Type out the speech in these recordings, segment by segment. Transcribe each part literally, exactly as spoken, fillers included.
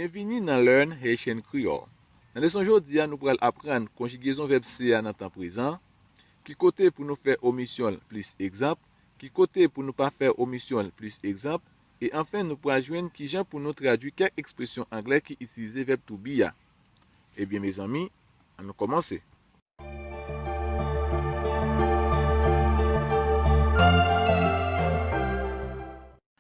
Byenvini nan Learn Haitian Creole. Nan leson jodi a, nou pral aprann konjigezon vèb se a nan tan prezan, ki kote pou nou fè omisyon l plis egzanp, ki kote pou nou pa fè omisyon l plis egzanp, e anfen nou pral jwenn kijan pou nou tradui kèk ekspresyon anglè ki itilize vèb to be a. Ebyen mezanmi, ann nou kòmanse.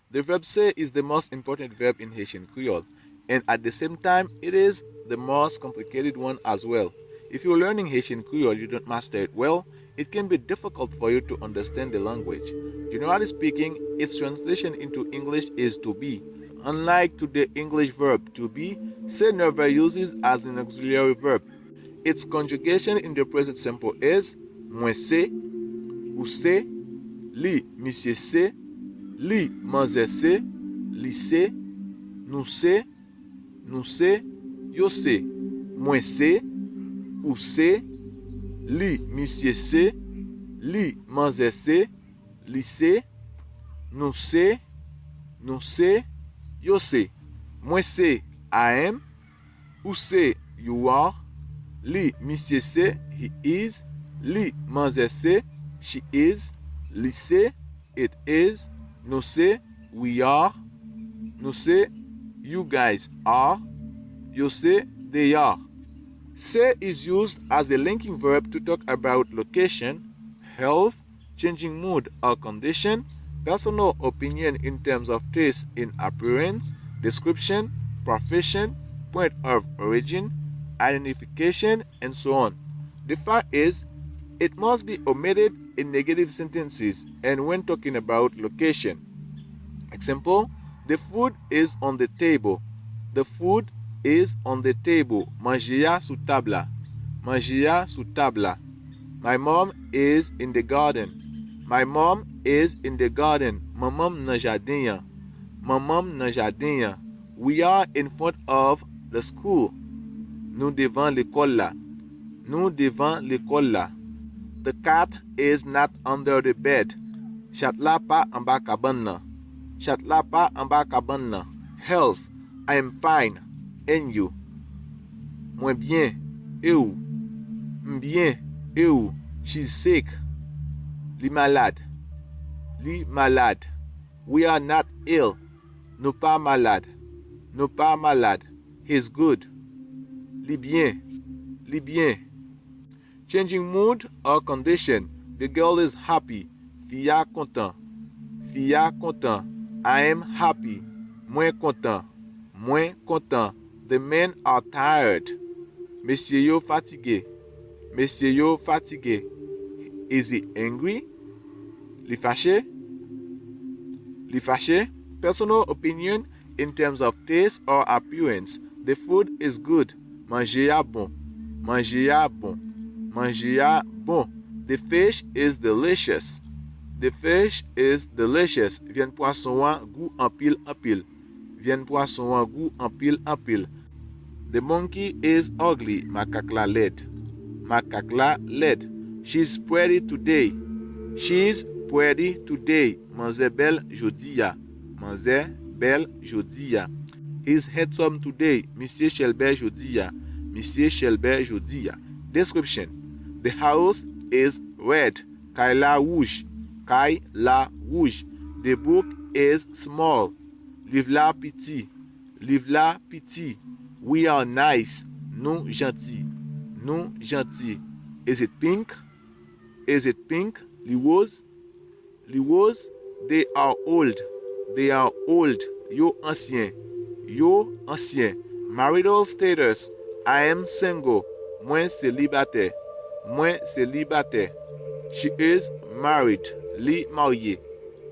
The verb se is the most important verb in Haitian Creole, and at the same time, it is the most complicated one as well. If you're learning Haitian Creole, you don't master it well, it can be difficult for you to understand the language. Generally speaking, its translation into English is to be. Unlike to the English verb to be, se never uses as an auxiliary verb. Its conjugation in the present simple is mwen se, ou se, li, misye se, li, manzè se, li se, nou se, nou se, yo se. Mwen se, ou se, li, misye se, li, manzè se, li se, nou se, nou se, yo se. Mwen se, I am. Ou se, you are. Li, misye se, he is. Li, manzè se, she is. Li se, it is. Nou se, we are. Nou se, you guys are. Yo se, they are. Se is used as a linking verb to talk about location, health, changing mood or condition, personal opinion in terms of taste in appearance, description, profession, point of origin, identification, and so on. The fact is, it must be omitted in negative sentences and when talking about location. Example, the food is on the table. The food is on the table. Manje a sou tab la. Manje a sou tab la. My mom is in the garden. My mom is in the garden. Manman m nan jaden an. Manman m nan jaden an. We are in front of the school. Nou devan lekòl la. Nou devan lekòl la. The cat is not under the bed. Chat la pa anba kabann nan. Chat la pa anba kabann nan. Health, I am fine. And you? Mwen byen. E ou? M byen. E ou? She's sick. Li malad. Li malad. We are not ill. Nou pa malad. Nou pa malad. He's good. Li byen. Li byen. Changing mood or condition. The girl is happy. Fi a kontan. Fi a kontan. I am happy. Mwen kontan. Mwen kontan. The men are tired. Mesye yo fatige. Mesye yo fatige. Is he angry? Li fache? Li fache? Personal opinion in terms of taste or appearance. The food is good. Manje a bon. Manje a bon. Manje a bon. The fish is delicious. The fish is delicious. Vyann pwason an gou anpil anpil. Vyann pwason an gou anpil anpil. The monkey is ugly. Makak la lèd. Makak la lèd. She's pretty today. She's pretty today. Manzè bèl jodi a. Manzè bèl jodi a. He's handsome today. Misye chèlbè jodi a. Misye chèlbè jodi a. Description. The house is red. Kay la wouj. Kay la wouj. The book is small. Liv la piti. Liv la piti. We are nice. Nou janti. Nou janti. Is it pink? Is it pink? Li woz? Li woz? They are old. They are old. Yo ansyen. Yo ansyen. Marital status. I am single. Mwen selibatè. Mwen selibatè. She is married. Li marye.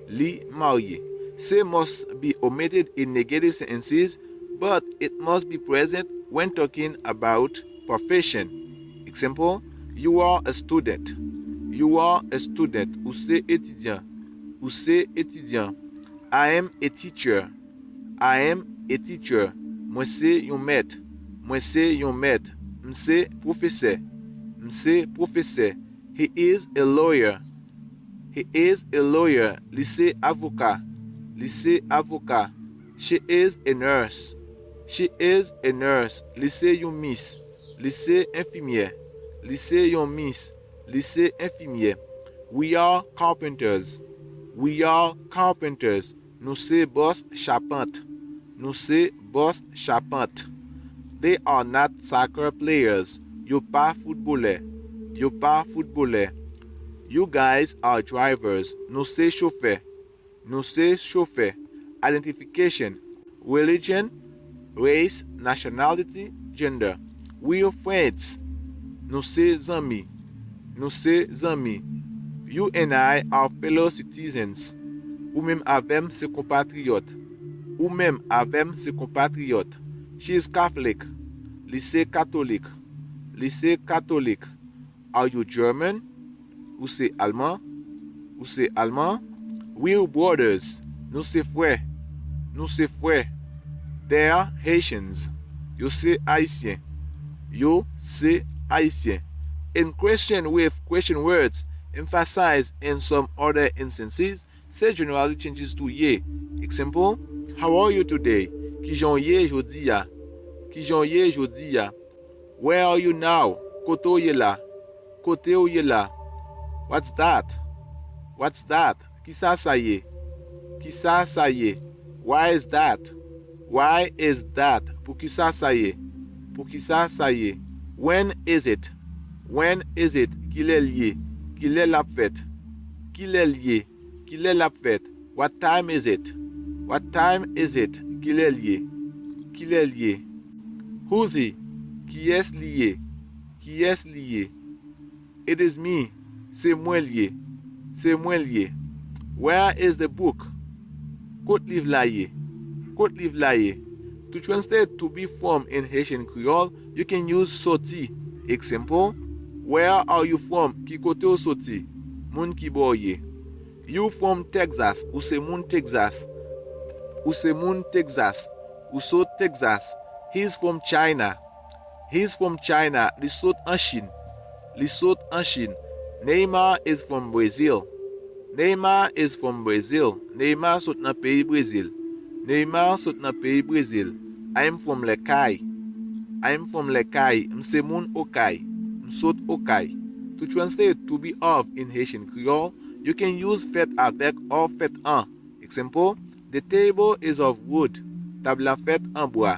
Li marye. Se must be omitted in negative sentences, but it must be present when talking about profession. Example, you are a student. You are a student. Ou se etidyan. Ou se etidyan. I am a teacher. I am a teacher. Mwen se yon mèt. Mwen se yon mèt. M se pwofesè. M se pwofesè. He is a lawyer. He is a lawyer. Li se avoka. Li se avoka. She is a nurse. She is a nurse. Li se yon mis. Li se enfimyè. Li se yon mis. Li se enfimyè. We are carpenters. We are carpenters. Nou se bòs chapant. Nou se bòs chapant. They are not soccer players. Yo pa foutbolè. Yo pa foutbolè. You guys are drivers. Nou se chofè. Nou se chofè. Identification. Religion, race, nationality, gender. We're friends. Nou se zanmi. Nou se zanmi. You and I are fellow citizens. Ou menm avè m se konpatriyòt. Ou menm avè m se konpatriyòt. She is Catholic. Li se katolik. Li se katolik. Are you German? Ou se alman? Ou se alman? We're brothers. Nou se frè. Nou se frè. They're Haitians. Yo se ayisyen. Yo se ayisyen. In question with question words emphasized in some other instances, say generally changes to ye. Example, how are you today? Kijan w ye jodi a? Kijan w ye jodi a? Where are you now? Kote w ye la? Kote w ye la? What's that? What's that? Kisa sa ye? Kisa sa ye? Why is that? Why is that? Poukisa sa ye? Poukisa sa ye? When is it? When is it? Kilè l ye? Kilè l ap fèt? Kilè l ye? Kilè l ap fèt? What time is it? What time is it? Kilè l ye? Kilè l ye? Who's he? Kiyès li ye? Kiyès li ye? It is me. Se mwen l ye. Se mwen l ye. Where is the book? Kot liv la ye? Kot liv la ye? To translate to be from in Haitian Creole, you can use soti. Example, where are you from? Ki kote w soti? Moun ki bò w ye? You from Texas. Ou se moun Texas. Ou se moun Texas. Ou sot Texas. He's from China. He's from China. Li sot an Chin. Li sot an Chin. Neymar is from Brazil. Neymar is from Brazil. Neymar sot nan peyi Brezil. Neymar sot nan peyi Brezil. I'm from Les Cayes. I'm from Les Cayes. M se moun Okay. M sot Okay. To translate to be of in Haitian Creole, you can use fèt avèk or fèt an. Example, the table is of wood. Tab la fèt an bwa.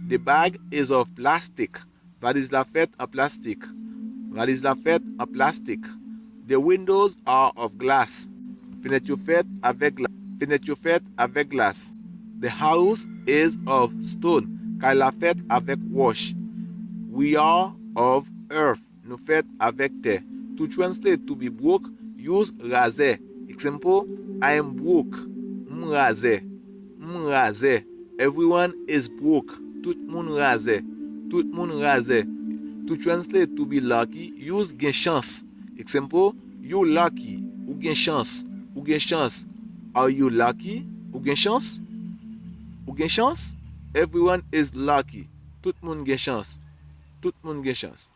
The bag is of plastic. Valiz la fèt an plastik. Valiz la fèt an plastik. The windows are of glass. Fenèt yo fèt avèk gla-, fenèt yo fèt avèk glas. The house is of stone. Kay la fèt avèk wòch. We are of earth. Nou fèt avèk tè. To translate to be broke, use razè. Example, I am broke. M razè. M razè. Everyone is broke. Tout moun razè. Tout moun razè. To translate to be lucky, use gen chans. Example, you lucky. Ou gen chans. Ou gen chans. Are you lucky? Ou gen chans? Ou gen chans? Everyone is lucky. Tout moun gen chans. Tout moun gen chans.